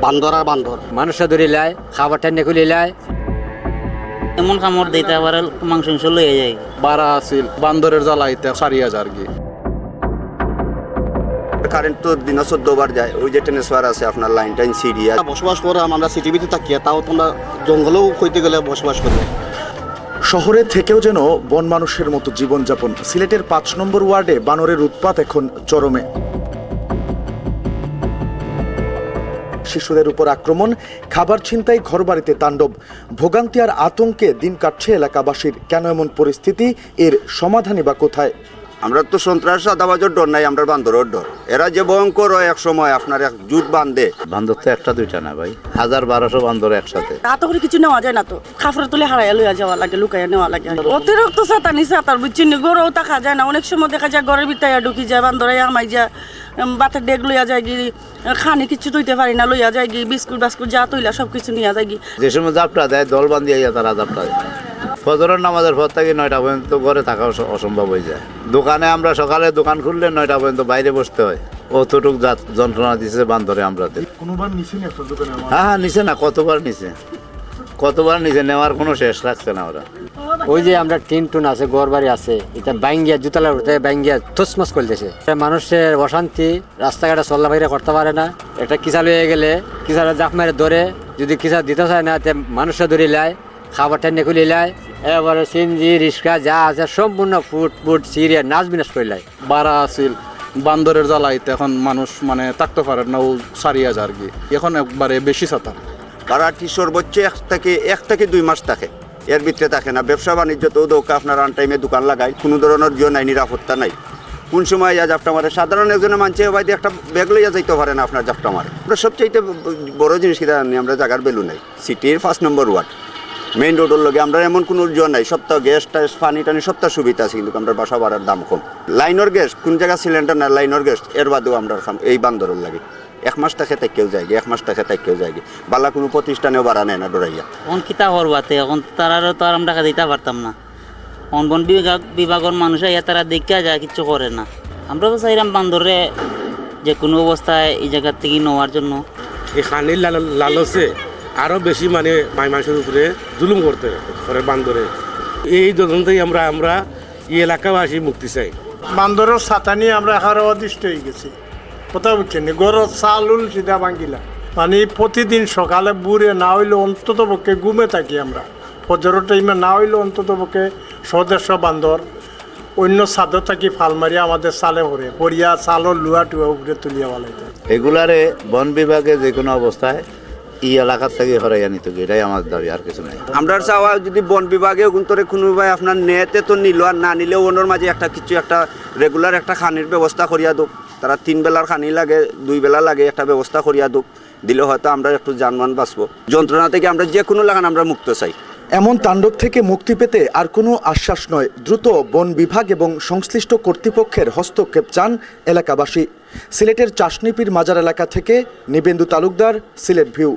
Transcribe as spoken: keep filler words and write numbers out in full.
বান্দর আর বান্দর। মানুষে ধরিলায়, খাবার টেনে খুলিলায়। এমন কামড় দিতে পারে, মাংস মাংস লইয়া যায়। বারা আছিল, বান্দরের জ্বালাইতে সারি হাজার গি। কারেন্ট তো দিনে চোদ্দ বার যায়, ওই যে ট্রান্সফার আছে আপনার, লাইন টাইন ছিড়িয়া। বসবাস করে আমরা সিটির ভিতরে থাকিয়া, তাও তো আমরা জঙ্গলেও কইতে গেলে বসবাস করি। শহরে থেকেও যেন বন মানুষের মতো জীবনযাপন। সিলেটের পাঁচ নম্বর ওয়ার্ডে বানরের উৎপাত এখন চরমে। শিশুদের উপর আক্রমণ, খাবার ছিনতাই, ঘরবাড়িতে তাণ্ডব। ভোগান্তি আর আতঙ্কে দিন কাটছে এলাকাবাসীর। কেন এমন পরিস্থিতি? এর সমাধানই বা কোথায়? আমরা তো সন্ত্রাস চাঁদাবাজর ডর নাই, আমরা বান্দরর ডর। এরা যে ভয়ঙ্কর হয় এক সময়, আপনার এক জুট বান্ধে। বান্দর তো একটা দুইটা না ভাই, হাজার বারোশো বান্দর একসাথে। তা তো করে কিছু নেওয়া যায় না তো, কাপড়ের তলে হারাইয়া লইয়া যাওয়া লাগে, লুকাইয়া নেওয়া লাগে। অতিরিক্ত চাতানি চাতার, বুঝছেন নি? ঘরেও থাকা যায় না, অনেক সময় দেখা যায় ঘরের ভিতরে ঢুকি যায়, বান্দরে হামাই যায়, উম, ভাতের ডেগ লইয়া যায় গি, খানি কিচ্ছু তুইতে পারি না, লইয়া যায় গি, বিস্কুট বাস্কুট যা তুইলা সব কিছু নিয়া যায় গি। যে সময় জাপটা দেয়, দল বান্ধি আইয়া তারা জাপটা দেয়। ফজরের নামাজের পর থেকে নয়টা পর্যন্ত ঘরে থাকা অস-, অসম্ভব হয়ে যায়। দোকানে আমরা সকালে দোকান খুললে নয়টা পর্যন্ত বাইরে বসতে হয়। অতটুক জাত যন্ত্রণা দিছে বান্দরে আমরাতে। কোনোবার নিছে নি আপনার দোকানে আমার? হ্যাঁ, হ্যাঁ, নিছে না, কতবার নিছে, কতবার নিছে, নেওয়ার কোনো শেষ রাখছে না ওরা। ওই যে আমরা টিন টুন আছে, ঘর বাড়ি আছে, এটা ভাঙ্গিয়া, জুতালার উঠে ভাঙ্গিয়া তছনছ করে দিছে। মানুষের অশান্তি, রাস্তাঘাটে চলাফেরা করতে পারে না। একটা কিসা লইয়া গেলে কিসারে জাপ মারে ধরে, যদি কিসা দিতে চায় না, তে মানুষে ধরিলায়, খাবার টেনে খুলিলায়, এবারে সিএনজি, রিক্সা যা আছে সম্পূর্ণ ফুট ফুট ছিঁড়ে নাশ বিনাশ করিলায়। বারা আছিল, বান্দরের জ্বালাইতে এখন মানুষ মানে থাকতে পারে না, ও সারি হাজার গি। এখন একবারে বেশি চাতান। বারাটি সর্বোচ্চ এক থেকে, এক থেকে দুই মাস থাকে, এর ভিতরে থাকে না। ব্যবসা বাণিজ্য তো দৌকা আপনার আনটাইমে দোকান লাগাই, কোনো ধরনের ইয়ে নাই, নিরাপত্তা নাই। কোন সময় ইয়া জাপটা মারে, সাধারণ একজনের মানছে ভাই একটা ব্যাগ লইয়া যাইতে পারে না আপনার জাপটা মারে। আমরা সবচাইতে বড় জিনিস কিতা জানি, আমরা জাগার ভ্যালু নাই। সিটির পাঁচ নম্বর ওয়ার্ড, মেইন রোডের লগে আমরা এমন কোনো ইয়ে নাই, সপ্তাহ গ্যাস ট্যাস, পানি টানি সপ্তাহ সুবিধা আছে, কিন্তু আমরা বাসা ভাড়ার দাম কম। লাইনের গ্যাস কোন জায়গা সিলিন্ডার না, লাইনের গ্যাস, এর বাদেও আমরা খাম-, এই বান্দরের লাগে এক মাস থাকে তাই কেউ যায়গি, এক মাস থাকে তাই কেউ যায়গি। বালা কোনো প্রতিষ্ঠানেও বাড়া নেয় না ডরাইয়া। এখন কিতা করবাতে, এখন তারারও তো আর আমরা দিতে পারতাম না। এখন বন বিভাগ, বিভাগের মানুষ আইয়া তারা দেখা যায়, কিচ্ছু করে না। আমরা তো চাইলাম বান্দরে যে কোনো অবস্থায় এই জায়গার থেকে নেওয়ার জন্য। এই খানির লাল-, লালচে আরো বেশি মানে মাই মানুষের উপরে জুলুম করতে করে বান্দরে। এই তদন্তেই আমরা, আমরা এই এলাকাবাসী মুক্তি চাই। বান্দরের ছাতানি আমরা এখানে অতিষ্ঠ হয়ে গেছি। কথা বুঝছেন নি? ঘরর চাল উল সিধা ভাঙ্গিলা। মানে প্রতিদিন সকালে ভোরে না হইলে অন্তত পক্ষে ঘুমে থাকি আমরা। ফজরের টাইমে না হইলে অন্তত পক্ষে সদস্য বান্দর অন্য ছাদর থাকি ফাল মারিয়া আমাদের চালে পড়ে, পড়িয়া চালর লুয়া টুয়া উপরে তুলিয়া ফালাইতে। এগুলারে বন বিভাগে যে কোনো অবস্থায় এই এলাকার থেকে হরাইয়া নিতে হবে, এটাই আমার দাবি, আর কিছু নাই। আমরার চাওয়া যদি বন বিভাগে ওগুন তোরে কোনো ভাই আপনার নেতে তো নিল, আর না নিলেও ওনার মাঝে একটা কিছু একটা রেগুলার একটা খানির ব্যবস্থা করিয়া দোক। তারা তিন বেলার খানি লাগে, দুই বেলা লাগে, একটা ব্যবস্থা করিয়া দোক, দিলে হয়তো আমরা একটু জানমান বাঁচবো। যন্ত্রণা থেকে আমরা যে কোনো লাখান আমরা মুক্ত চাই। এমন তাণ্ডব থেকে মুক্তি পেতে আর কোনো আশ্বাস নয়, দ্রুত বন বিভাগ এবং সংশ্লিষ্ট কর্তৃপক্ষের হস্তক্ষেপ চান এলাকাবাসী। সিলেটের চাশনিপীর মাজার এলাকা থেকে নিবেন্দু তালুকদার, সিলেট ভিউ।